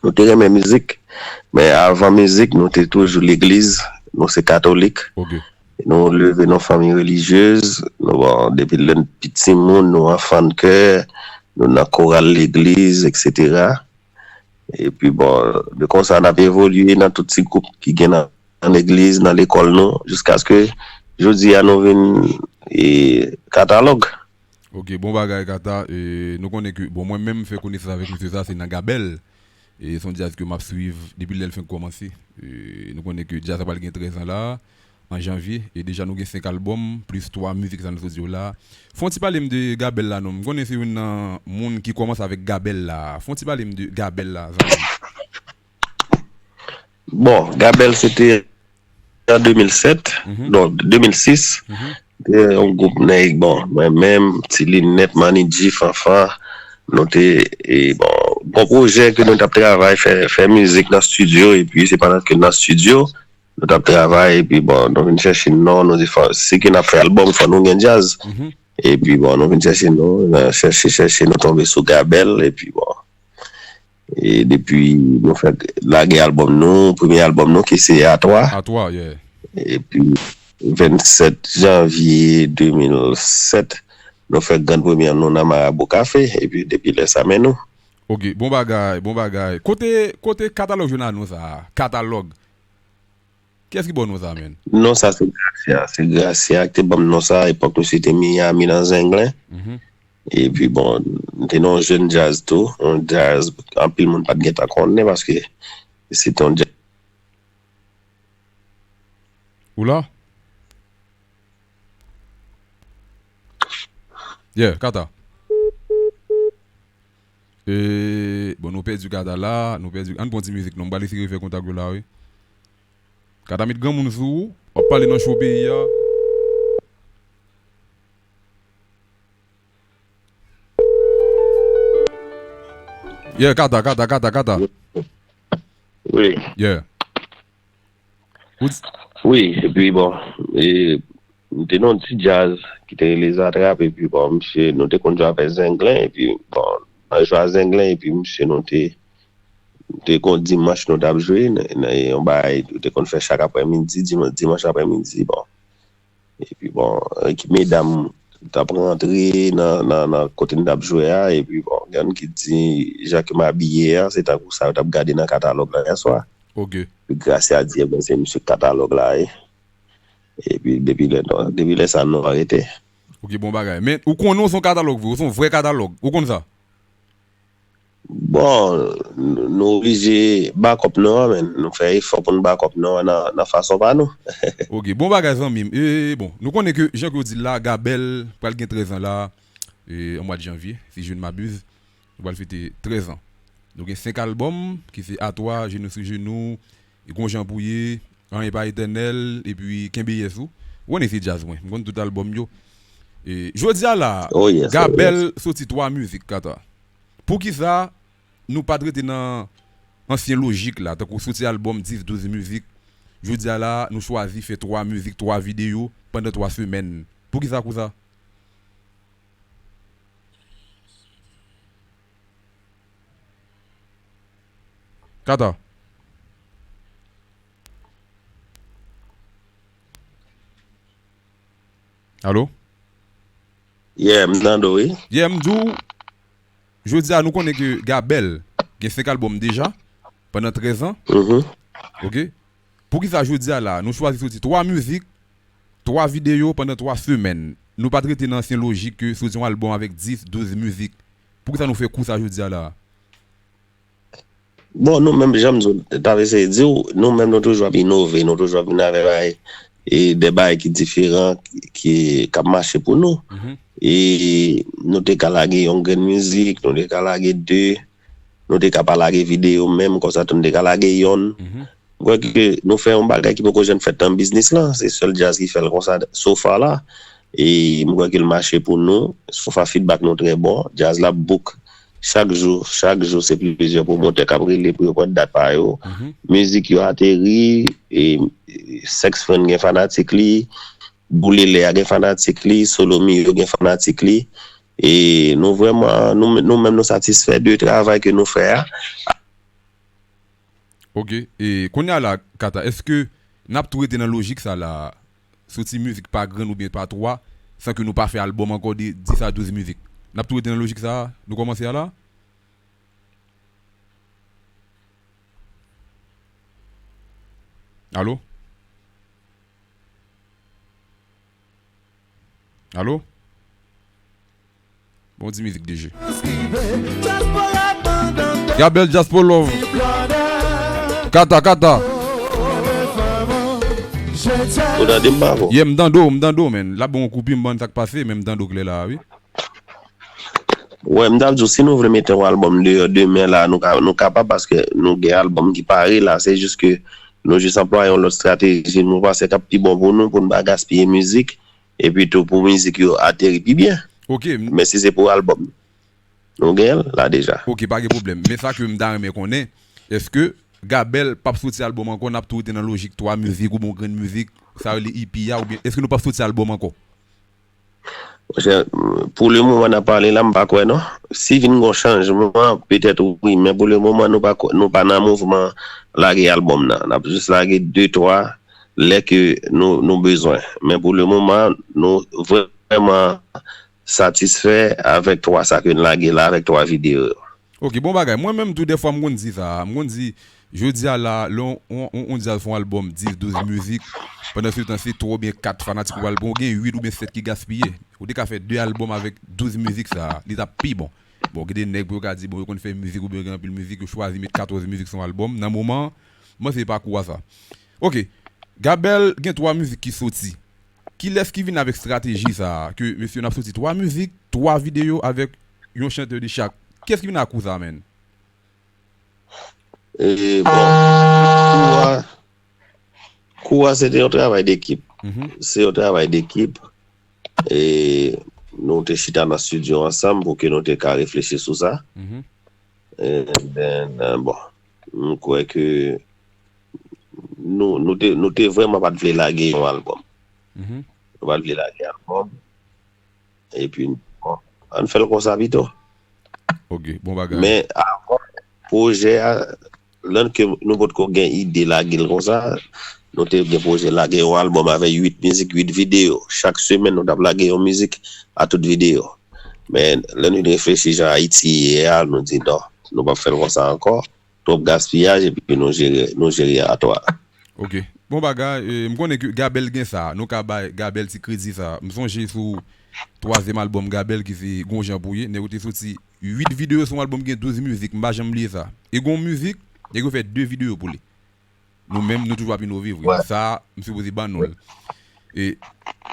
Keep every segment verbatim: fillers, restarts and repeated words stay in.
Nou te renmen mizik, men avan mizik, nou te toujou legliz, nou se katolik. Nou leve nan fanmi relijyez, nou, bon, depi lè n pi timoun, nou anfan de kè, nou nan koral legliz, et cetera. Epi, bon, de konsa, n ap evolye nan tout ti gwoup ki gen nan, nan legliz, nan lekòl nou, jiskaske jodi a nou vin e, katalòg. Ok, bon bagay, Kata. E, nou konnen ke, bon, mwen menm, m fè konesans avèk misye sa, se nan Gabèl. E, se yon djaz ke m ap swiv depi lè l fenk kòmanse. E, nou konnen ke djaz la pral gen trèz an la, an janvye. E deja nou gen senk albòm, plis twa mizik sa nou sot di yo la. Fè yon ti pale m de Gabèl la, non. M konnen se youn nan moun ki kòmanse avèk Gabèl la. Fè yon ti pale m de Gabèl la, zanmi m. Bon, Gabèl, se te an de mil sèt, donk, de mil sis, te yon gwoup nèg, bon, mwen menm, Ti Linèt, Manidji, Fanfan, nou te, e, bon, bon pwojè ke nou t ap travay, fè, fè mizik nan estidyo, epi se pandan ke nan estidyo, nou t ap travay, epi, bon, nou vin chèche non, nou di, fò, si ke n ap fè albòm, fò nou gen djaz. Epi, bon, nou vin chèche non, nan chèche, chèche, nou tonbe sou Gabèl, epi, bon, e depi nou fè lage albòm nou, premye albòm nou ki se A twa. A twa, yeah. Epi vennsèt janvye de mil sèt, nou fè grann premyè nou nan Marabou Cafe, epi depi lè sa men nou. Ok, bon bagay, bon bagay. Kote, kote katalòg jounal nou sa a? Katalòg. Kiyès ki ba w non sa, menn? Non sa se Gracia. Se Gracia ki te ban m non sa. Epòk misye te Miami nan Zenglen. Epi bon, m te nan yon jèn djaz tou. Yon djaz anpil moun pa t gentan konnen paske se te yon djaz. Ou la? Yeah, Kata. E, bon, nou pèdi Kata la, nou pèdi. Ann pran ti mizik non, m pral eseye refè kontak yo la, wi. Kata met granmoun sou ou, w ap pale nan cho peyi a. Yeah, Kata, Kata, Kata, Kata. Wi. Yeah. Wi, epi bon, e, m te nan yon ti djaz ki te rele Zatrap, epi bon, misye, nou te konn jwe avèk Zenglen, epi bon, nan jwe a Zenglen, epi misye, nou te, te kon dimanch nou t ap jwe, nan, nan yon bagay, nou te konn fè chak aprèmidi, dimanch, dimanch aprèmidi, bon. Epi bon, ekip medam t ap rantre nan, nan, nan kote n t ap jwe a, epi bon, gen ki di, jan ke m abiye a, se tankou sa yo t ap gade nan katalòg la yèswa. Ok. Epi Gracia di, ebyen, se misye katalòg la ye. Epi depi lè, depi lè sa, nou arete. Ok, bon bagay. Men, ou konnen w se yon katalòg vre, ou se yon vrè katalòg. Ou konn sa? Bon, nou oblije bakòp nou an, men nou fè efò pou n bakòp nou an nan, nan fason pa nou. Ok, bon bagay zanmi m. E, bon, nou konnen ke, jan ke w di l la, Gabèl pral gen trèz an la, e, an mwa de janvye, si je ne m'abuse. Nou pral fete trèz an. Nou gen senk albòm, ki se A twa, Jenou sou jenou, Gon jan pou ye, Anyen pa etènèl, epi Kenbe Yès ou. Ou konnen se djaz mwen, m konn tout albòm yo. E, jodi a la, Gabèl soti twa mizik, Kata. Poukisa nou pa t rete nan ansyen lojik la, tankou soti albòm dis, douz mizik, jodi a la, nou chwazi fè twa mizik, twa videyo pandan twa semèn? Poukisa konsa? Kata. Alo? Yeah, m tande w, wi. Yeah, m di w, jodi a nou konnen ke Gabèl gen senk albòm deja, pandan trèz an. Ok? Poukisa jodi a la, nou chwazi soti twa mizik, twa videyo pandan twa semèn? Nou pa t rete nan ansyen lojik ke soti yon albòm avèk dis, douz mizik. Poukisa nou fè kou sa jodi a la? Bon, nou menm, jan m di w, t ap eseye di w, nou menm nou toujou ap inove, nou toujou ap vin avèk bagay, e de bagay ki diferan, ki, k ap mache pou nou. E nou te ka lage yon grenn mizik, nou te ka lage de, nou te ka pa lage videyo menm, konsa tou nou te ka lage yonn. M kwè ke nou fè yon bagay ki poko janm fèt nan biznis lan, se sèl djaz ki fè l konsa so far la. E m kwè ke l mache pou nou, so far feedback nou trè bon, djaz la book chak jou, chak jou se plizyè pwomotè k ap rele pou yo pran dat pa yo. Mizik yo ateri, e, Sex Friend gen fanatik li, Boulelè a gen fanatik li, Solomi yo gen fanatik li. E nou vrèman, nou, nou menm nou satisfè de travay ke nou fè a. Ok, e kounye a la, Kata, èske n ap tou rete nan lojik sa la, soti mizik pa grenn oubyen pa twa, san ke nou pa fè albòm ankò de dis a douz mizik? N ap tou rete nan lojik sa a nou kòmanse a la? Alo? Alo? Bon, di mizik D J. Gabel Diaspora Love. Kata, kata. Ou tande m pa bon? Yeah, m tande w, m tande w, men. L ap bon koupi, m bann sa k pase, men m tande w klè la, wi. Wè, m t ap di w, si nou vle mete yon albòm deyò demen la, nou ka, nou kapab, paske nou gen albòm ki pare la, se jis ke nou jis anplwaye yon lòt estrateji, nou panse k ap pi bon pou nou, pou n pa gaspiye mizik, epi tou pou mizik yo ateri pi byen. Ok, m- Men si se pou albòm, nou gen l la deja. Ok, pa gen pwoblèm. Men sa ke m ta renmen konnen, èske Gabel p ap soti albòm ankò, n ap tou rete nan lojik twa mizik oubyen yon grenn mizik, sa yo rele E P a, oubyen èske nou p ap soti albòm ankò? Monchè, pou le moman n ap pale la, m pa kwè non. Si vin gon chanjman, petèt wi, men pou le moman nou pa kwè, nou pa nan mouvman lage albòm nan. N ap jis lage de twa lè ke nou, nou bezwen. Men pou le moman, nou vrèman satisfè avèk twa sa ke n lage la, avèk twa videyo yo. Ok, bon bagay. Mwen menm tou dèfwa m konn di sa. M konn di, jodi a la, lè on, on, on, on djaz fè on albòm dis, douz mizik, pandan se tan se twa oubyen kat fanatik ou pral pran, ou gen uit oubyen sèt ki gaspiye. Ou te ka fè de albòm avèk douz mizik sa, li t ap pi bon. Bon, gen de nèg pou yo ka di, bon, yo konn fè mizik oubyen yo gen anpil mizik, yo chwazi met katòz mizik sou on albòm. Nan moman an, m panse e pa kou a sa. Ok, Gabel gen twa mizik ki soti. Kilès ki vin avèk estrateji sa a, ke mesye n ap soti twa mizik, twa videyo avèk yon chantè de chak? Kiyès ki vin ak kou sa a, menn? E, bon, kou a, kou a se te yon travay dekip. Se yon travay dekip. E nou te chita nan estidyo ansanm pou ke nou te ka reflechi sou sa. And then, bon, m kwè ke nou, nou te, nou te vrèman pa t vle lage yon albòm. Nou pa t vle lage albòm. Epi, bon, ann fè l konsa pito. Ok, bon bagay. Men avan pwojè a, lè ke nou potko gen ide lage l konsa, nou te gen pwojè lage yon albòm avèk uit mizik, uit videyo. Chak semèn, nou t ap lage yon mizik a tout videyo. Men lè nou reflechi jan Ayiti ye a, nou di non, nou p ap fè l konsa ankò. Twòp gaspiyaj, epi nou jere, nou jere a twa. Ok. Bon bagay, e, m konnen ke Gabel gen sa. Nou ka bay Gabel ti kredi sa. M sonje sou twazyèm albòm Gabel ki se Gon Jan Pou Ye, nèg yo te soti uit videyo sou yon albòm gen douz mizik, m pa janm bliye sa. E gon mizik, nèg yo fè de videyo pou li. Nou menm, nou toujou ap inove vre. Sa, m sipoze ban nou l. E,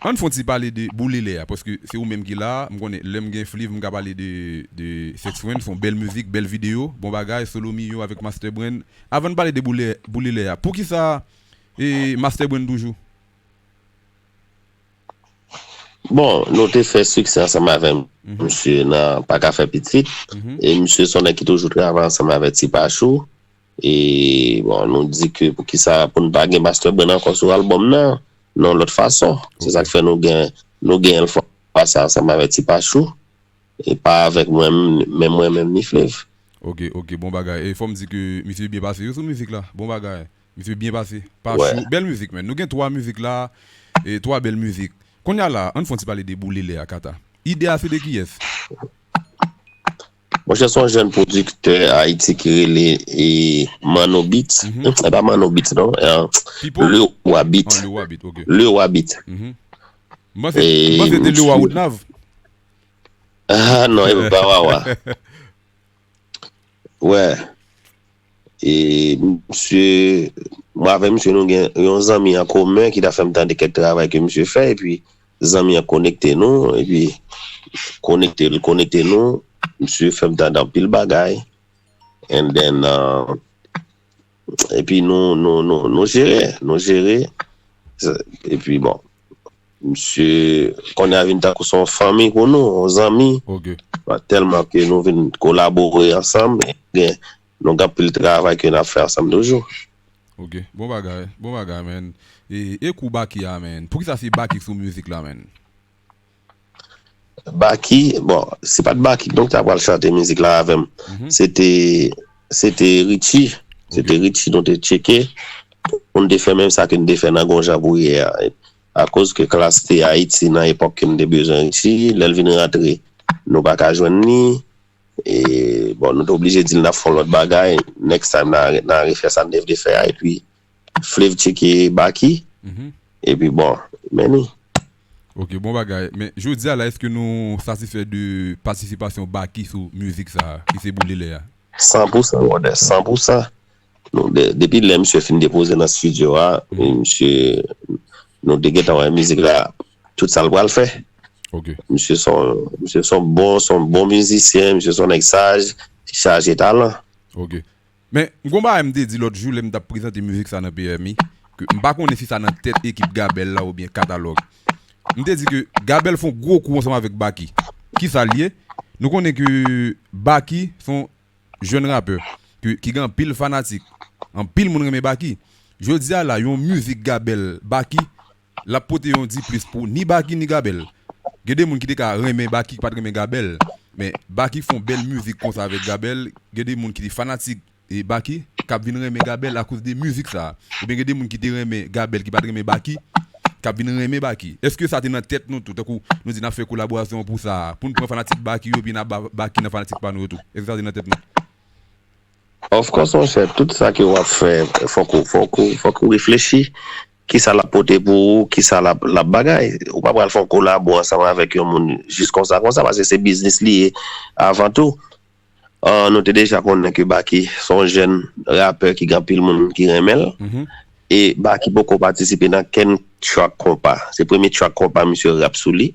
ann fè yon ti pale de Boule Lè a, paske se ou menm ki la, m konnen lè m gen Fliv, m ka pale de, de Sex Friend, se yon bèl mizik, bèl videyo, bon bagay, Solo Mio avèk Master Brain. Avan n pale de Boule, Boule Lè a, poukisa, e, Master Brain toujou? Bon, nou te fè siksè ansanm avè misye nan Pa Ka Fè Pitit. E misye se yon nèg ki toujou travay ansanm avè Ti Pachou. E, bon, nou di ke poukisa pou n pa gen Master Brain ankò sou albòm nan, nan yon lòt fason. Se sa k fè nou gen, nou gen l fò pase ansanm avè Ti Pachou. E pa avèk mwen, men mwen menm ni Fliv. Ok, ok, bon bagay. E fò m di ke misye byen pase wi sou mizik la. Bon bagay. Misye byen pase. Pachou, bèl mizik, menn. Nou gen twa mizik la, e twa bèl mizik. Kounye a la, ann fè yon ti pale de Boule Lè a, Kata. Ide a se de kiyès? Monchè, se yon jèn pwodiktè Ayiti ki rele, e, Manno Beats. E pa Manno Beats, non. E, Pipo? Le Roi Beat. Ah, Le Roi Beat, ok. Le Roi Beat. M panse, m panse se te Le Roi Woodnav. Ah, non, e pa Wawa. Wè. E misye, mwen avè misye, nou gen yon zanmi an komen ki ta fè m tande kèk travay ke misye fè, epi zanmi an konekte nou, epi konekte, l konekte nou, misye fè m tande anpil bagay. And then, uh, epi nou, nou, nou, nou jere, nou jere. Epi bon, misye kounye a vin tankou se yon fanmi pou nou, yon zanmi. Ok. Tèlman ke nou vin kolabore ansanm, gen, nou gen anpil travay ke n ap fè ansanm toujou. Ok, bon bagay, bon bagay, menn. E, e kou Baky a, menn? Poukisa se Baky k sou mizik la, menn? Baky, bon, se pa t Baky, donk, ta pral chante mizik la avè m. Se te, se te Richie. Se te Richie nou te tcheke pou n te fè menm sa ke n te fè nan Gonjan Priyè a. Akoz ke Klass te Ayiti nan epòk ke n te bezwen Richie, lè l vin rantre, nou pa ka jwenn li. E, bon, nou te oblije di l n ap fè yon lòt bagay. Next time, n a, n a refè sa n te vle fè a. Epi, Flav tcheke Baky. Epi, bon, men ni. Ok, bon bagay. Men jodi a la, èske nou satisfè de patisipasyon Baky sou mizik sa a, ki se Boule Lè a? San pou san, brother, san pou san. Nou, de, depi lè misye fin depoze nan studio a, misye, nou te gentan wè mizik la, tout sa l pral fè. Ok. Misye son, misye son bon, son bon mizisyen, misye son nèg saj, chaje talan. Ok. Men, m gon bagay m te di lòt jou lè m t ap prezante mizik sa nan P M I, ke m pa konnen si sa nan tèt ekip Gabèl la oubyen Katalòg. M te di ke Gabèl fè yon gwo kou ansanm avèk Baky. Kisa l ye? Nou konnen ke Baky se yon jèn rapè ke, ki gen anpil fanatik. Anpil moun renmen Baky. Jodi a la, yon mizik Gabèl, Baky, l ap pote yon diplis pou ni Baky ni Gabèl. Gen de moun ki te ka renmen Baky, ki pa t renmen Gabèl. Men Baky fè yon bèl mizik konsa avèk Gabèl. Gen de moun ki te fanatik e Baky, k ap vin renmen Gabèl akoz de mizik sa a. Oubyen gen de moun ki te renmen Gabèl, ki pa t renmen Baky, k ap vin renmen Baky. Èske sa te nan tèt nou tou? Tankou nou di n ap fè kolaborasyon pou sa a, pou n pran fanatik Baky yo, epi n ap ba Baky nan fanatik pa nou yo tou. Èske sa te nan tèt nou? Of course, monchè, tout sa ke w ap fè, fòk ou, fòk ou, fòk ou reflechi. Kisa l ap pote pou ou, kisa l ap, l ap bagay. Ou pa pral fè yon kolabo ansanm avèk yon moun jis konsa, konsa, paske se biznis li ye avan tou. Ah, nou te deja konnen ke Baky se yon jèn rapè ki gen anpil moun ki renmen l. E Baky poko patisipe nan kenn track konpa. Se premye track konpa misye rap sou li.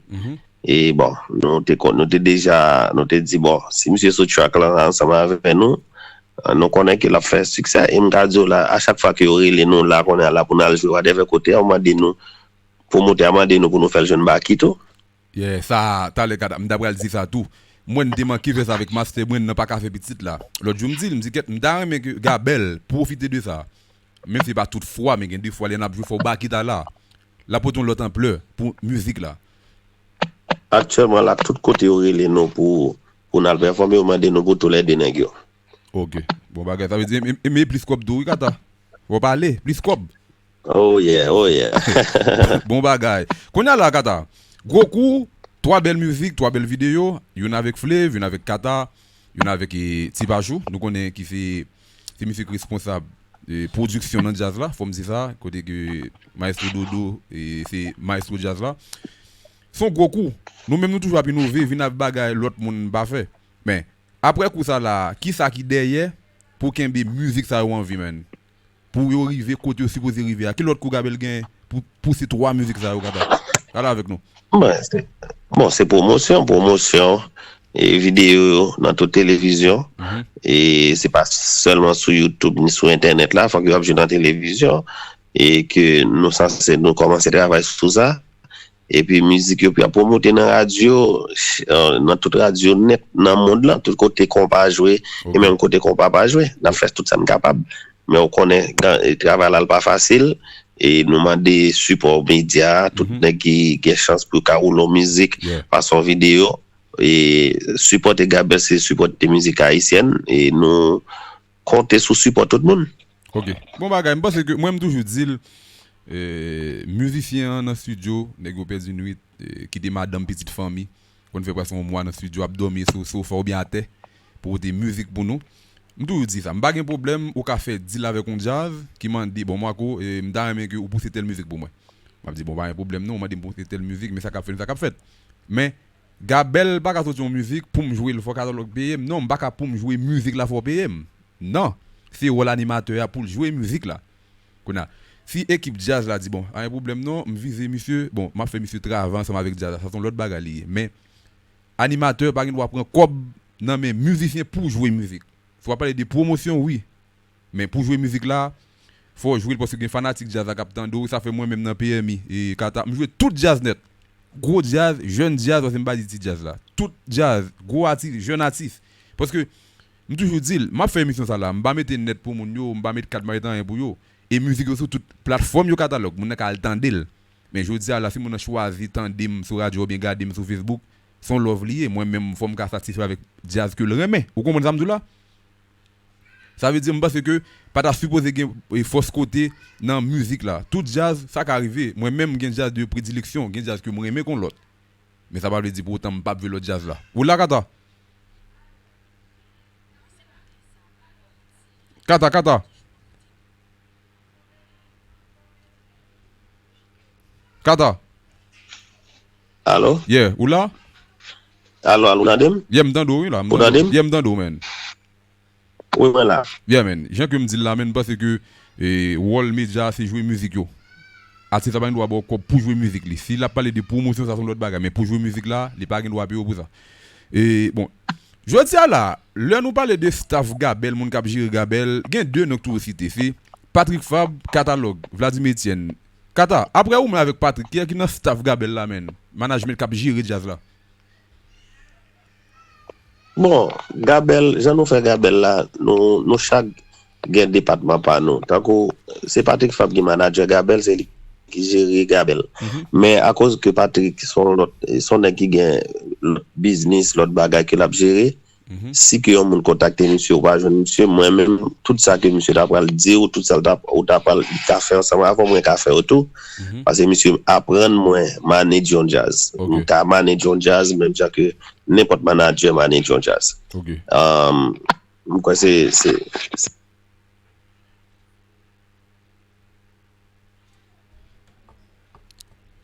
E bon, nou te kon, nou te deja, nou te di, bon, si misye sou track lan ansanm avè nou, ah, nou konnen ke l ap fè siksè. E m ka di w la, a chak fwa ke yo rele nou la, konnen la pou n al jwe whatever kote, yo mande nou, pwomotè a mande nou pou nou fè l jwenn Baky tou. Yeah, sa, talè Kata, m ta pral di sa tou. Mwen, m te manke fè sa avèk Master Brain nan pa ka fè pitit la. Lòt jou, m di l, m di, kèt, m ta renmen ke Gabèl pwofite de sa. Menm si se pa tout fwa, men gen de fwa, lè n ap jwe, fò Baky ta la. L ap pote yon lòt anplè pou mizik la. Aktyèlman la, tout kote yo rele nou pou, pou n al pèfòme, yo mande nou pou toulède nèg yo. Ok. Bon bagay. Sa vle di, e, e, e plis kòb tou, wi, Kata. Fò pale, plis kòb. Oh yeah, oh yeah. Bon bagay. Kounye a la, Kata. Gwo kou, twa bèl mizik, twa bèl videyo, youn avèk Flav, youn avèk Kata, youn avèk, e, Ti Pachou. Nou konnen ki se, se misye ki responsab, e, pwodiksyon nan djaz la, fò m di sa, kote ke Maestro Dodo, e, se maestro djaz la. Se yon gwo kou. Nou menm nou toujou ap inove, vin avèk bagay lòt moun pa fè. Men, apre kou sa la, kisa ki dèyè pou kenbe mizik sa yo an vi, menn? Pou yo rive kote yo sipoze rive a. Ki lòt kou Gabèl gen pou pouse twa mizik sa yo, Kata? Pale avèk nou. Bon, se, bon, se pwomosyon, pwomosyon, e videyo yo nan tout televizyon. E se pa sèlman sou YouTube ni sou entènèt la, fòk yo ap jwe nan televizyon. E ke nou sanse, nou kòmanse travay sou sa. Epi mizik yo pou y ap pwomote nan radyo, eh, nan tout radyo nèt nan mond lan, tout kote konpa jwe, e menm kote konpa pa jwe, n ap fè tout sa n kapab. Men ou konnen, gan-, e, travay la l pa fasil, e nou mande sipò medya, tout nèg ki gen chans pou yo ka woule yon mizik, pase yon videyo, e sipòte Gabèl se sipòte mizik ayisyèn, e nou konte sou sipò tout moun. Ok. Bon bagay, m panse ke mwen m toujou di l, e, mizisyen an nan estidyo, nèg yo pèdi nwit, e, kite madanm, pitit, fanmi, konn fè prèske yon mwa nan estidyo, ap dòmi sou sofa oubyen atè, pou pote mizik pou nou. M toujou di sa, m pa gen pwoblèm, ou ka fè deal avèk yon djaz, ki mande, bon, Marco, e, m ta renmen ke ou pouse tèl mizik pou mwen. M ap di, bon, pa gen pwoblèm non, ou mande m pouse tèl mizik, men sa k ap fèt, men sa k ap fèt. Men, Gabèl pa ka soti yon mizik pou m jwe l, fò Katalòg peye m. Non, m pa ka pou m jwe mizik la, fò w peye m. Non. Se wòl animatè a pou l jwe mizik la. Kounye a, si ekip djaz la di, bon, pa gen pwoblèm non, m vize misye, bon, m ap fè misye travay ansanm avèk djaz la, sa se yon lòt bagay li ye. Men, animatè pa gen dwa pran kòb nan men mizisyen pou jwe mizik. Si w ap pale de pwomosyon, wi. Men pou jwe mizik la, fò w jwe l paske gen fanatik djaz la k ap tande w. Sa fè mwen menm nan P M I, e, Kata, m jwe tout djaz nèt. Gwo djaz, jèn djaz, paske m pa di ti djaz la. Tout djaz, gwo atis, jèn atis. Paske, m toujou di l, m ap fè emisyon sa la, m pa mete nèt pou moun yo, m pa met kat, m pa met anyen pou yo. E mizik yo sou tout platfòm yo, Katalòg, moun nan ka al tande l. Men jodi a la, si moun nan chwazi tande m sou radyo oubyen gade m sou Facebook, se yon love li ye. Mwen menm, fò m ka satisfè avèk djaz ke l renmen. Ou konprann sa m di w la? Sa vle di, m panse ke pa ta sipoze gen e, fòs kote nan mizik la. Tout djaz, sa ka rive. Mwen menm, gen djaz de predileksyon, gen djaz ke mwen renmen kon lòt. Men sa pa vle di pou otan m p ap jwe lòt djaz la. Ou la, Kata? Kata, Kata. Kata. Alo? Yeah, ou la? Alo, alo, ou tande m? Yeah, m tande w, wi, la. Ou tande m? Yeah, m tande w, man. Wi, mwen la. Yeah, man. Jan ke m di l la, man, m panse ke e, wòl medya a se jwe mizik yo. Atis la pa gen dwa ba w kòb pou jwe mizik li. Si l ap pale de pwomosyon, sa se yon lòt bagay. Men pou jwe mizik la, li pa gen dwa peye w pou sa. E, bon, jodi a la, lè nou pale de staff Gabel, moun k ap jere Gabel, gen de non k toujou site. Se Patrick Fabre, Katalòg, Vladimir Etienne. Kata, apre ou menm avèk Patrick, kiyès ki nan staff Gabel la, man? Management k ap jere djaz la. Bon, Gabel, jan nou fè Gabel la, nou, nou chak gen depatman pa nou. Tankou, se Patrick Fabre ki manadjè Gabel, se li ki jere Gabel. Men akoz ke Patrick se yon lòt, se yon nèg ki gen lòt biznis, lòt bagay ke l ap jere, si ke yon moun kontakte misye, ou pa jwenn misye, mwen menm, tout sa ke misye ta pral di w, tout sa l ta, ou ta pral, li ka fè ansanm avè w, mwen ka fè yo tou. Paske misye aprann mwen manage yon djaz. M ka manage yon djaz, menm jan ke nenpòt manadjè manage yon djaz. Ok. Um, m kwè se, se, se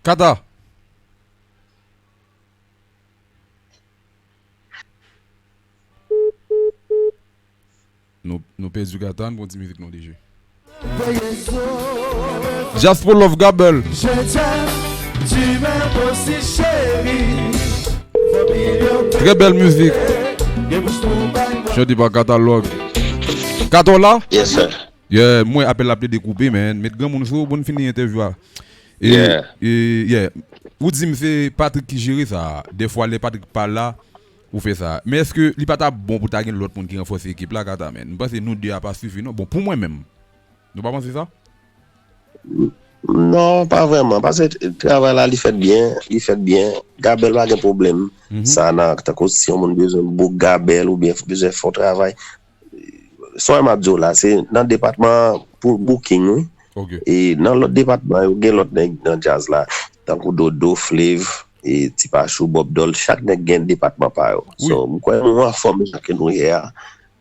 Kata. Nou, nou pèdi Kata, n gon ti mizik nou deje. Jaspo Love Gabel. Trè bèl mizik. Chante pa Katalòg. Kato la? Yes, sir. Yeah, mwen apèl la ap plede koupe, man. Met granmoun sou, bon fini entèvyou a. E, Yeah. e, yeah. Ou di m se Patrick ki jere sa. Dèfwa lè Patrick pa la, ou fè sa. Men èske li pa ta bon pou ta gen lòt moun ki ranfòse ekip la, Kata, man? M panse nou de a pa sifi, non? Bon, pou mwen menm. Nou pa panse sa? Non, pa vrèman. Paske travay la, li fèt byen. Li fèt byen. Gabel pa gen pwoblèm. Sa nan, tankou si yon moun bezwen book Gabel oubyen bezwen fè yon travay. Sa m ap di w la, se nan depatman pou booking, wi. Ok. E nan lòt depatman yo, gen lòt nèg nan djaz la. Tankou Dodo, Flav, e Ti Pachou, Bob Dol, chak nèg gen depatman pa yo. Wi. So, m kwè nou anfòm jan ke nou ye a.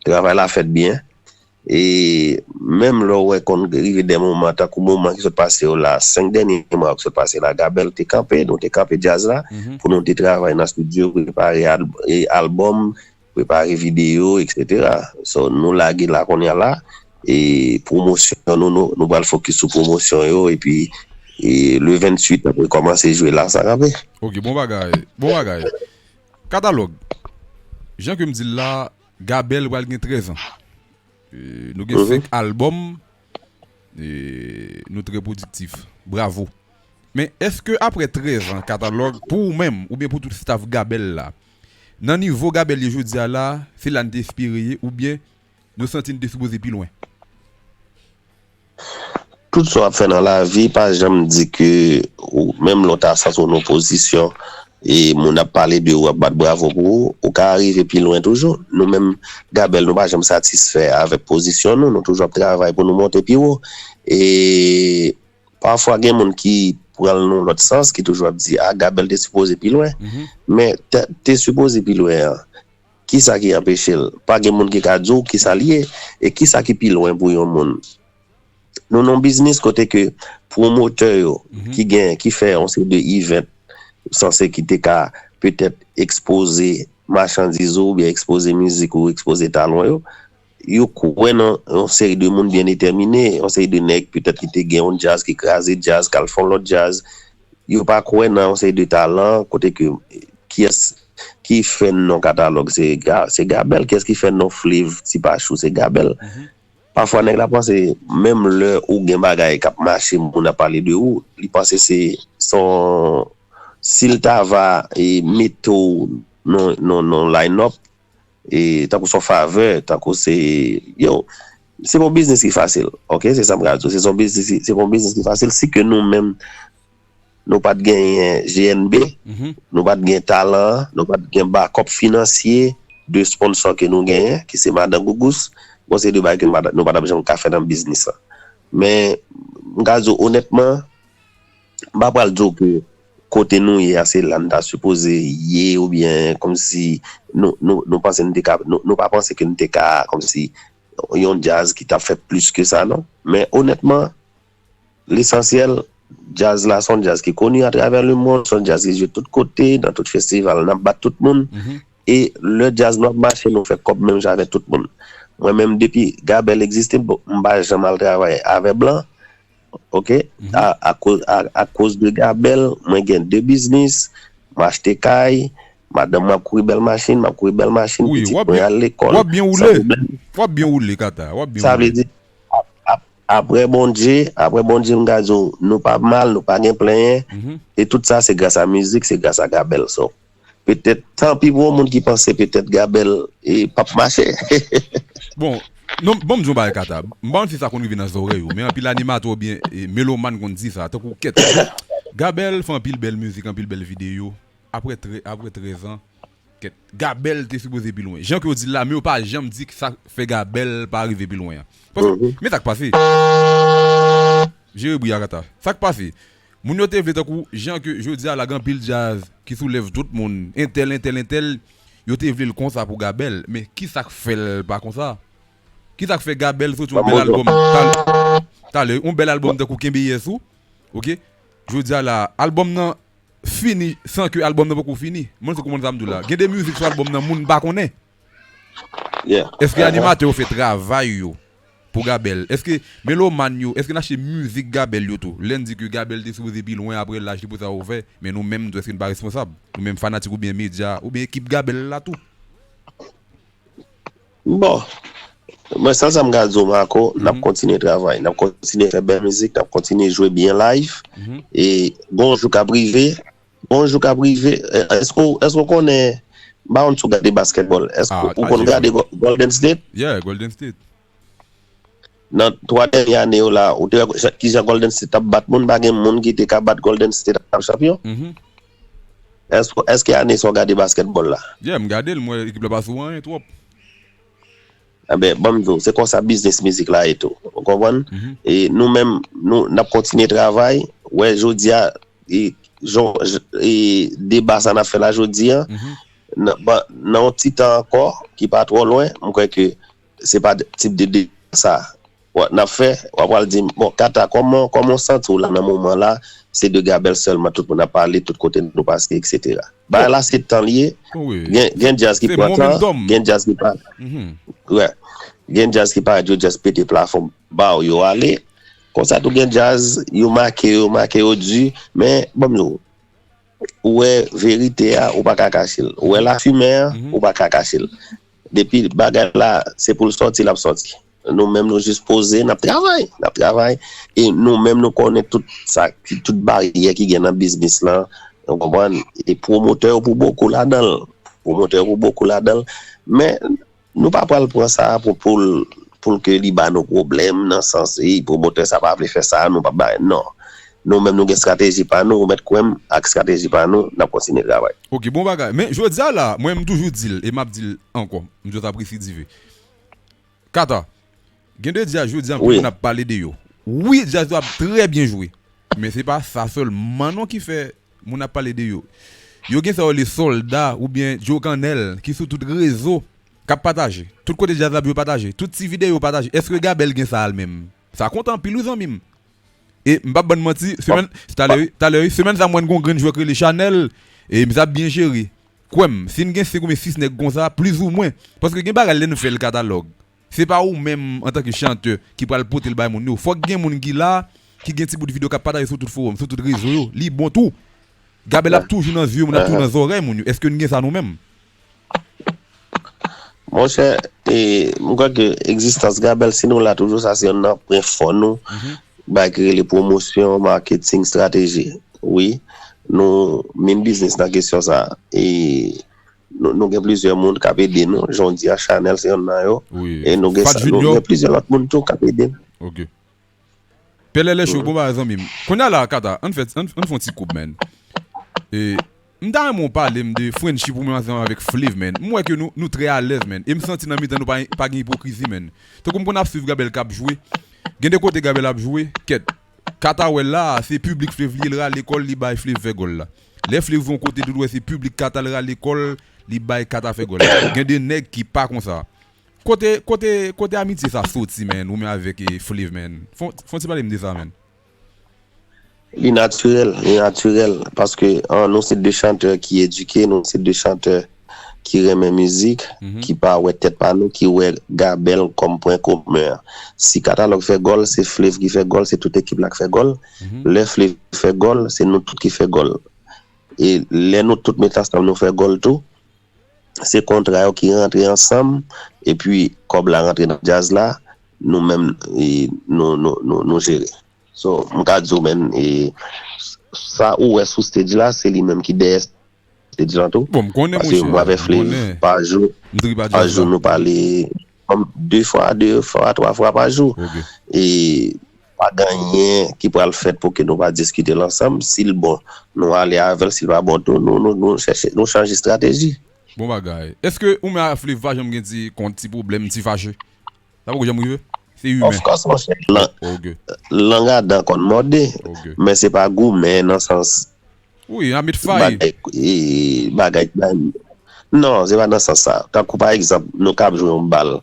Travay la fèt byen. E menm lè w wè konn rive de moman, tankou moman ki sot pase yo la, senk dènye mwa ki sot pase la, Gabel te kanpe, nou te kanpe djaz la, pou nou te travay nan estidyo, prepare al- e albòm, prepare videyo, etsetera. So, nou lage la kounye a la, e pwomosyon nou, nou, nou pral fokis sou pwomosyon yo, epi e le venntuit, n ap rekòmanse jwe la, sa kanpe. Ok, bon bagay, bon bagay. Katalòg. Jan ke m di l la, Gabel pral gen trèz an. E, nou gen senk albòm. E, nou trè pwodiktif. Bravo. Men èske apre trèz an Katalòg, pou ou menm, oubyen pou tout staff Gabel la, nan nivo Gabel ye jodi a la, se la n te espere ye, oubyen nou santi n te sipoze pi lwen? Tout sa w ap fè nan lavi, pa janm di ke ou, menm lè w ta santi w nan pozisyon, e moun ap pale de ou, ap bat bravo pou ou, ou ka rive pi lwen toujou. Nou menm, Gabel, nou pa janm satisfè avèk pozisyon nou, nou toujou ap travay pou nou monte pi wo. E pafwa gen moun ki pran l nan lòt sans, ki toujou ap di, a, Gabel te sipoze pi lwen. Men te, te sipoze pi lwen an, kisa ki anpeche l? Pa gen moun ki ka di w kisa l ye, e kisa ki pi lwen pou yon moun. Nou nan biznis kote ke pwomotè yo ki gen, ki fè yon seri de event, sanse ki te ka petèt ekspoze machandiz ou, oubyen ekspoze mizik ou, ekspoze talon yo, yo kwè nan yon seri de moun byen detèmine, yon seri de nèg petèt ki te gen yon djaz, ki kraze djaz, k al fè yon lòt djaz. Yo pa kwè nan yon seri de talan, kote ke kiyès ki fè non Katalòg, se Ga, se Gabel, kiyès ki fè non Flav, Ti Pachou, se Gabel. Pafwa nèg la panse, menm lè ou gen bagay k ap mache, moun ap pale de ou, li panse se son, si l ta va e mete w nan, nan, nan line-up, e tankou son favè, tankou se, yo, se pa yon biznis ki fasil, ok? Se sa m ka di w, se son biznis, se pa yon biznis ki fasil, si ke nou menm, nou pa t genyen G N B, nou pa t gen talan an, nou pa t gen bakòp finansye de sponsò ke nou genyen, ki se Madan Gougous, Bon, se de bagay ke nou pa, nou pa t ap janm ka fè nan biznis lan. Men, m ka di w onètman, m pa pral di w ke kote nou ye a, se la n ta sipoze ye, oubyen kòmsi nou, nou, nou panse n te ka, nou, nou pa panse ke n te ka, kòmsi yon djaz ki t ap fè plis ke sa, non. Men onètman, lesansyèl, djaz la se yon djaz ki koni atravè lemonn, se yon djaz ki jwe tout kote, nan tout festival, n ap bat tout moun. E lè djaz nou ap mache, nou fè kòb menm jan avèk tout moun. Mwen menm, depi Gabèl egziste, bon, m pa janm al travay avè blan. Oke? A, akoz, a, akoz de Gabèl, mwen gen de biznis, m achte kay, madanm mwen ap kouri bèl machin, m ap kouri bèl machin, pitit mwen al lekòl, san pwoblèm. W ap byen woule, Kata, w ap byen woule. Sa vle di, ap, ap, apre Bondye, apre Bondye, m ka di w, nou pa mal, nou pa gen plenyen. E tout sa, se gras a mizik, se gras a Gabèl. So, petèt, tanpi pou yon moun ki panse petèt Gabèl e p ap mache. Bon, non, ban m di yon bagay, Kata. M pa konn si sa konn rive nan zòrèy ou, men anpil animatè oubyen e, melomàn konn di sa, tankou kèt. Gabèl fè anpil bèl mizik, anpil bèl videyo. Apre tre, apre trèz an, kèt, Gabèl te sipoze pi lwen. Jan ke yo di l la, men yo pa janm di sa k fè Gabèl pa rive pi lwen an. Paske, men sa k pase. Jere bri a, Kata. Sa k pase? Moun yo te vle tankou, jan ke jodi a la, gen anpil djaz ki soulèv tout moun. Entèl, entèl, entèl, yo te vle l konsa pou Gabèl. Men kisa k fè l pa konsa? Kisa k fè Gabèl soti yon bèl albòm? Talè, talè, yon bèl albòm tankou Kenbe Yès ou. Oke? Jodi a la, albòm nan fini san ke albòm nan poko fini. Mwen se konprann sa m di w la. Gen de mizik sou albòm nan moun pa konnen. Èske animatè yo fè travay yo pou Gabèl? Èske melomàn yo, èske n achte mizik Gabèl yo tou? Lè n di ke Gabèl te sipoze pi lwen apre laj li pou sa ouvè, men nou menm tou, èske n pa responsab? Nou menm fanatik oubyen medya, oubyen ekip Gabèl la tou? Bon, mwen sèl sa m ka di w, Marco, n ap kontinye travay, n ap kontinye fè bèl mizik, n ap kontinye jwe byen live. E gon jou k ap rive, gon jou k ap rive, e, èske w, èske w konnen, m pa konn si w gade basketball, èske ou konn gade Go- Golden State? Yeah, Golden State. Nan twa dènye ane yo la, ou te wè kijan Golden State t ap bat moun, pa gen moun ki te ka bat Golden State ap chanpyon? Èske, èske ane sa w gade basketball la? Yeah, m gade l, m wè ekip la pa sou anyen twòp. Enben, ban m di w, se konsa biznis mizik la ye tou. Ou konprann? E nou menm, nou, n ap kontinye travay. Wè, jodi a, e, jan, e, deba sa n ap fè la jodi a, nan, ba- nan yon ti tan ankò, ki pa twò lwen, m kwè ke se pa tip de deba sa w ap, n ap fè, w ap pral di m, bon, Kata, kòman, kòman w santi w la nan moman la? Se de Gabèl sèlman tout moun ap pale, tout kote nou pase, etsetera. Bagay la se tan l ye. Gen, gen djaz ki pran tan, gen djaz ki pa. Wè. Gen djaz ki parèt yo just pete plafon ba w yo ale. Konsa tou gen djaz, yo make, yo make, yo di, men, ban m di w, ou wè verite a, ou pa ka kache l. Ou wè lafimen an, ou pa ka kache l. Depi bagay la, se pou l sòti, l ap sòti. Nou menm, nou jis poze, n ap travay, n ap travay. E nou menm, nou konnen tout sa, ki, tout baryè ki gen nan biznis lan, ou konprann? E pwomotè yo pou bokou ladan l. Pwomotè yo pou bokou ladan l. Men, nou pa pral pran sa pou, pou l, pou l ke li ba nou pwoblèm nan sans, e pwomotè sa pa vle fè sa, nou p ap bay, non. Nou menm, nou gen estrateji pa nou, ou mèt kwè m, ak estrateji pa nou, n ap kontinye travay. Ok, bon bagay. Men jodi a la, mwen, m toujou di l, e m ap di l ankò, m toujou ap residive. Kata, gen de djaz jodi a, anpil moun ap pale de yo. Wi, djaz yo ap trè byen jwe. Men se pa sa sèlman non ki fè moun ap pale de yo. Yo gen sa yo rele sòlda oubyen Joe Cannell ki sou tout rezo k ap pataje. Tout kote djaz la ap jwe pataje. Tout ti videyo pataje. Èske Gabèl gen sa a l menm? Sa kontan anpil wi zanmi m. E m p ap ban n manti, semèn, talè wi, talè wi, semèn sa m wè n gon grenn jwè k rele Chanèl, e misye ap byen jere. Kwè m, si n gen senk oubyen sis nèg konsa, plizoumwen, paske gen bagay lè n fè l katalòg, se pa ou menm antanke chantè ki pral pote l bay moun yo. Fòk gen moun ki la, ki gen ti bout videyo k ap pataje sou tout fowòm, sou tout rezo yo. Li bon tou. Gabèl ap toujou nan zye moun, ap toujou nan zòrèy moun yo. Èske n gen sa nou menm? Monchè, e, m kwè ke egzistans Gabèl, si nou la toujou, sa se yonn nan pwen fò nou. Bagay ki rele pwomosyon, maketing, estrateji. Wi, nou min biznis nan kesyon sa. E nou, nou gen plizyè moun k ap ede nou. Jan w di a, Chanèl se yonn nan yo. E nou gen, nou gen plizyè lòt moun tou k ap ede nou. Pè Lèlè Cho, bon bagay zanmi m. Kounye a la, Kata, ann fè, ann, ann fè yon ti koub, man. E, M ta renmen w pale m de friendship ou menm ansanm avèk Flav, man. M wè ke nou, nou trè alèz, man. E m santi nan mitan nou pa, pa gen ipokrizi, man. Tankou m konn ap swiv Gabel k ap jwe. Gen de kote Gabel ap jwe, kèt. Kata wè l la, se piblik Flav li ye, l rale kò l, li bay Flav fè gòl la. Lè Flav yon kote, tout wè se piblik Kata l rale kò l, li bay Kata fè gòl la. Gen de nèg ki pa konsa. Kote, kote, kote amitye sa soti, man, ou menm avèk, eh, Flav, man? Fon, fon ti pale m de sa, man. Li natirèl, li natirèl, paske an, nou se de chantè ki edike, nou se de chantè ki renmen mizik, ki pa wè tèt pa nou, ki wè Gabel kòm pwen komen an. Si Katalòg fè gòl, se Flav ki fè gòl, se tout ekip la k fè gòl. Lè Flav fè gòl, se nou tout ki fè gòl. E lè nou tout met ansanm nou fè gòl tou, se kontra yo ki rantre ansanm, epi kòb la rantre nan djaz la, nou menm, e, nou, nou, nou, nou jere. So, m ka di w, man, e, sa ou wè sou stage la, se li menm ki dèyè stage la tou. Bon, m konnen, monchè. Paske mwen avèk Flav, pa jou, pa jou, nou pale de fwa, de fwa, twa fwa pa jou. E pa gen anyen ki pral fèt pou ke nou pa diskite l ansanm. Si l bon, nou ale avè l. Si l pa bon tou, nou, nou, nou chèche, nou chanje estrateji. Bon bagay. Èske ou menm ak Flav pa janm gen ti kont, ti pwoblèm, ti fache? Sa poko janm rive? Se imen. Of course, monchè. Lang a dan konn mòde. Men se pa goumen nan sans. Wi, n a met fay. Bagay, bagay, non, se pa nan sans sa. Tankou pa egzanp, nou ka ap jwe yon bal.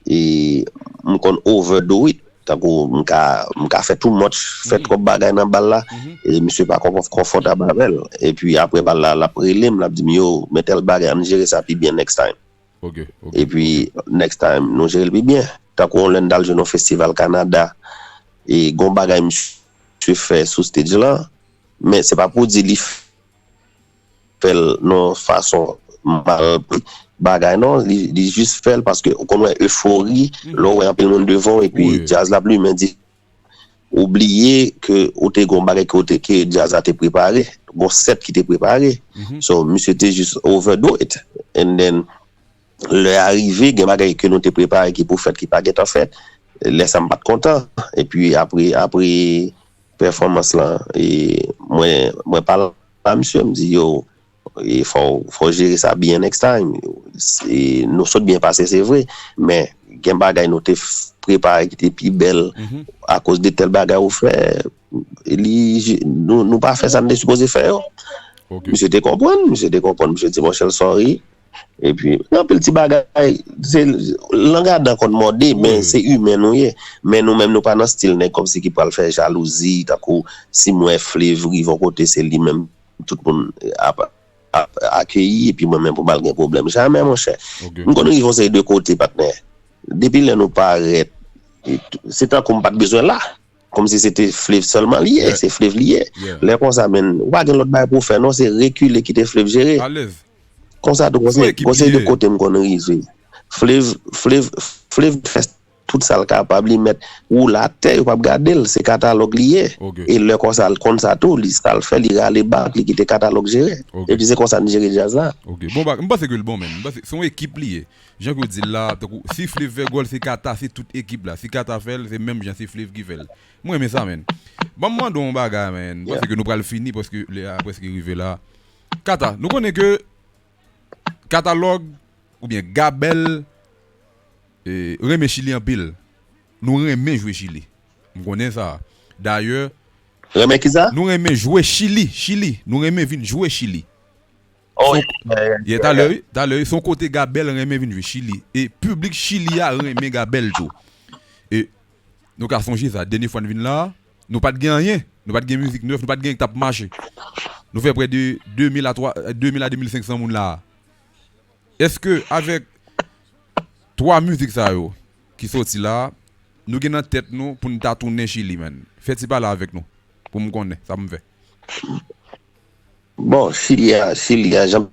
E m konn overdo it. Tankou m ka, m ka fè too much, fè twòp bagay nan bal la. E misye pa konfòtab avè l. Epi apre bal la, l ap rele m, l ap di m, yo, men tèl bagay, ann jere sa pi byen next time. Epi next time nou jere l pi byen. Tankou yon lè n t al jwe nan yon festival Kanada, e gon bagay misye fè sou stage lan, men se pa pou di li fè l nan yon fason mal bagay non, li, li jis fè l paske ou konn wè efori lè w wè anpil moun devan w epi djaz la ap limen di ou bliye ke ou te gon bagay ke ou te, ke djaz la te prepare, gon sèt ki te prepare. So misye te jis overdo it. And then lè a rive, gen bagay ke nou te prepare ki pou fèt ki pa gentan fèt. Lè sa m pa t kontan. Epi apre, apre pèfòmans lan, e mwen, mwen pale a misye, m di yo, e fò, fò jere sa byen next time. E nou sot byen pase, se vre, men gen bagay nou te prepare ki te pi bèl akoz de tèl bagay ou fè. Li, nou, nou pa fè sa n te sipoze fè yo. Misye te konprann, misye te konprann, misye di monchè l sorry. Epi gen anpil ti bagay, se lang a dan konn mòde, men se imen nou ye. Men nou menm nou pa nan stil nèg kòmsi ki pral fè jalouzi, tankou si m wè Flav rive yon kote se li menm tout moun ap, ap akeyi epi mwen menm pou m al gen pwoblèm. Jamè monchè. M konn rive yon seri de kote patnè. Depi lè nou parèt, se tankou m pa t bezwen la. Kòmsi se te Flav sèlman li ye, se Flav li ye. Lè konsa, men, ou pa gen lòt bagay pou w fè non, se rekile kite Flav jere. Konsa tou, gon seri de kote m konn rive. Flav, Flav, Flav fè tout sa l kapab, li mèt woule atè, yo p ap gade l, se Katalòg li ye. E lè konsa, l konn sa tou, li sa l fè, li rale bak, li kite Katalòg jere. Epi se konsa n jere djaz la. Ok, bon, m panse ke l bon, men. M panse se yon ekip li ye. Jan ke w di l la, tankou, si Flav fè gòl, se Kata, se tout ekip la. Si Kata fè l, se menm jan, se Flav ki fè l. Mwen renmen sa, men. Ban m mande w yon bagay, men. M panse ke nou pral fini, paske lè a prèske rive la. Kata, nou konnen ke Katalòg, oubyen Gabèl, e, renmen Chili anpil. Nou renmen jwe Chili. M konnen sa. Dayè, Renmen kisa? Nou renmen jwe Chili, Chili. Nou renmen vin jwe Chili. Oh, yeah, yeah, yeah, talè, wi, talè, wi, se yon kote Gabèl renmen vin jwe Chili. E piblik Chili a renmen Gabèl tou. E nou ka sonje sa, dènye fwa n vin la a, nou pa t gen anyen. Nou pa t gen mizik nèf, nou pa t gen anyen ki t ap mache. Nou fè prè de de mil a twa, de mil a de mil senk san moun la a. Èske avèk twa mizik sa yo ki soti la, nou gen nan tèt nou pou n ta tounen Chili, man? Fè ti pale avèk nou, pou m konnen sa pou m fè. Bon, Chili a, Chili a, jan m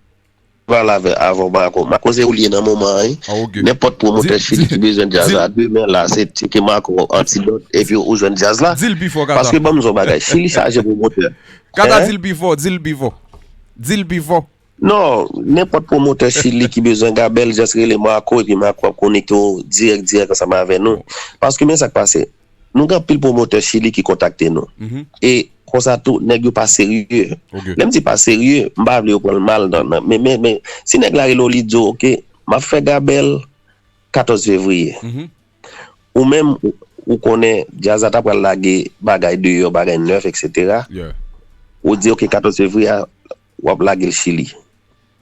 pale avè, avè w, Marco. Marco se ou l ye nan moman an, wi. Nenpòt pwomotè Chili ki bezwen djaz la, demen la, se tcheke Marco Antidot, epi ou jwenn djaz la. Di l pi fò, Kata. Paske ban m di w yon bagay, Chili chaje pwomotè. Kata, di l pi fò, di l pi fò. Di l pi fò. Non, nenpòt pwomotè Chili ki bezwen Gabèl, just rele Marco, epi Marco ap konekte w dirèk, dirèk ansanm avè nou. Paske men sa k pase, nou gen anpil pwomotè Chili ki kontakte nou. E konsa tou, nèg yo pa serye. Lè m di pa serye, m pa vle yo pran l mal, nan, nan, men, men, men, si nèg la rele w, li di w, "Ok, m ap fè Gabèl katòz fevriye." Ou menm, ou, ou konnen djaz la ta pral lage bagay deyò, bagay nèf, et cetera. Ou di, "Ok, katòz fevriye a, w ap lage l Chili."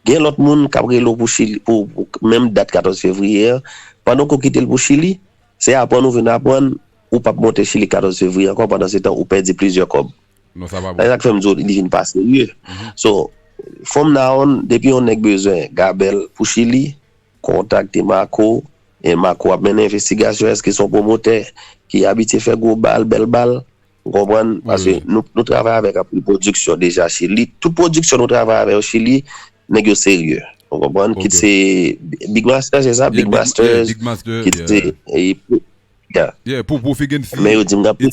Gen lòt moun k ap rele w pou Chili, pou, pou menm dat katòz fevriye a. Pandan ke w kite l pou Chili, se aprann ou vin aprann, ou p ap monte Chili katòz fevriye ankò, pandan se tan ou pèdi plizyè kòb. Non, sa pa bon. Se sa k fè m di w, li vin pa serye. So, from now on, depi yon nèg bezwen Gabèl pou Chili, kontakte Marco, e Marco ap mennen envestigasyon, èske se yon pwomotè ki abitye fè gwo bal, bèl bal, ou konprann? Paske nou, nou travay avèk anpil pwodiksyon deja Chili. Tout pwodiksyon nou travay avè yo Chili, nèg yo serye. Ou konprann? Kit se Big Master, se sa? Big Masters, kit se, e, yeah. Yeah, pou, pou Figensi, men yo di m gen anpil,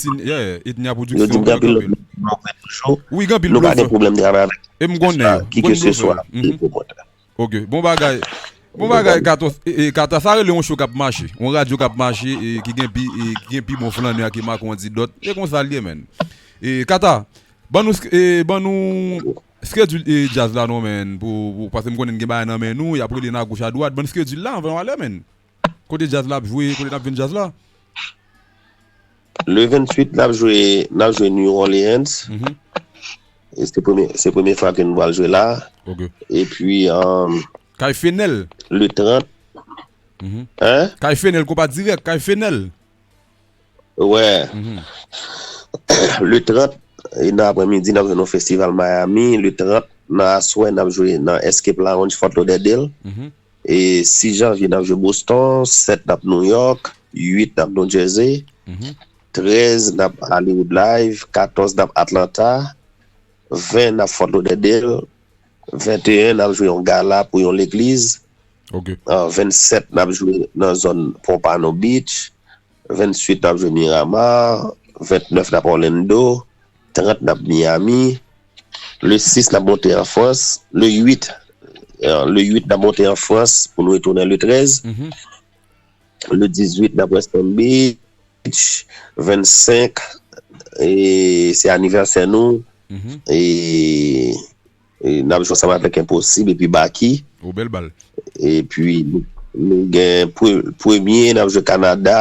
Etnia Production, yo di m gen anpil lòt moun ki blofè toujou. Wi, gen anpil blofè. Nou pa gen pwoblèm travay avèk ki ke se swa. Ok, bon bagay. Bon bagay, Katos, e, e, Kata, sa rele yon show k ap mache. Yon radyo k ap mache, e, ki gen pi, e, ki gen pi bon flannè ke Marco Antidote. E konsa l ye, menn. E, Kata, ban nou, e, ban nou schedule, e, djaz la non, menn, pou, pou, paske m konnen gen bagay nan men nou, y ap rele n agoch adwat. Ban nou schedule la, anvan nou ale, menn. Kote djaz la ap jwe, kote n ap jwenn djaz la? Le venntuit, n ap jwe, n ap jwe New Orleans. E se premye, se premye fwa ke nou pral jwe la. Epi, um, Kay Fenel. Le trant. Hein? Kay Fenel, konpa dirèk, Kay Fenel. Wè. Le trant, e nan aprèmidi, n ap jwe nan festival Miami. Le trant, nan aswè, n ap jwe nan Escape Lounge, Fort Lauderdale. E sis janvye, n ap jwe Boston. Sèt, n ap New York. Uit, n ap New Jersey. Trèz, n ap Hollywood Live. Katòz, n ap Atlanta. Ven, n ap Fort Lauderdale. Venteyen, n ap jwe yon gala pou yon legliz. Ah, vennsèt, n ap jwe nan zòn Pompano Beach. Venntuit, n ap jwe Miramar. Ventnèf, n ap Orlando. Trant, n ap Miami. Le sis, n ap monte an Frans. Le uit, eh, le uit, n ap monte an Frans pou nou retounen le trèz. Le dizuit, n ap West Palm Beach. Vennsenk, e, se anivèsè nou. E, e n ap jwe ansanm avèk Enposib epi Baky. Epi nou, nou gen pre-, premye, n ap jwe Kanada,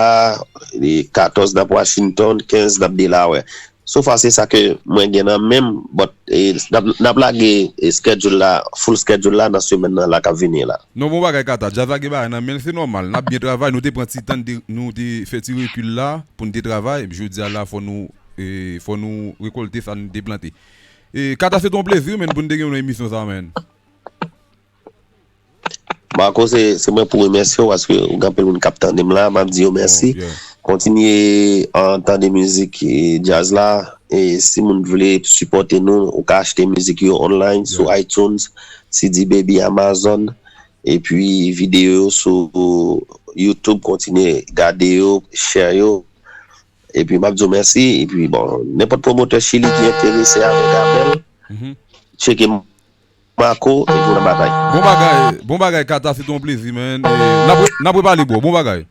e katòz, n ap Washington, kenz, n ap Delaware. So far, se sa ke mwen gen nan men m, but, e, n ap, n ap lage, e, schedule la, full schedule la nan semèn nan la k ap vini la. Non, bon bagay, Kata. Djaz la gen bagay nan men l, se nòmal. N ap byen travay. Nou te pran ti tan, nou te fè ti rekil la pou n te travay. Epi jodi a la, fò nou, e, fò nou rekòlte sa n te plante. E, Kata, se te yon plezi, menn, pou n te gen yon emisyon sa, menn. Marco, se, se mwen pou remèsye w, paske ou gen anpil moun k ap tande m la, m ap di yo mèsi. Kontinye, eh, tande mizik, eh, djaz la. E si moun vle sipòte nou, ou ka achte mizik yo online sou iTunes, C D Baby, Amazon, epi videyo yo sou YouTube, kontinye gade yo, share yo. Epi m ap di w mèsi, epi bon, nenpòt pwomotè Chili ki enterese avèk Abel, tcheke Marco, epi w nan batay. Bon bagay, bon bagay, Kata, se te yon plezi, man. E, n ap re-, n ap repale, bro. Bon bagay.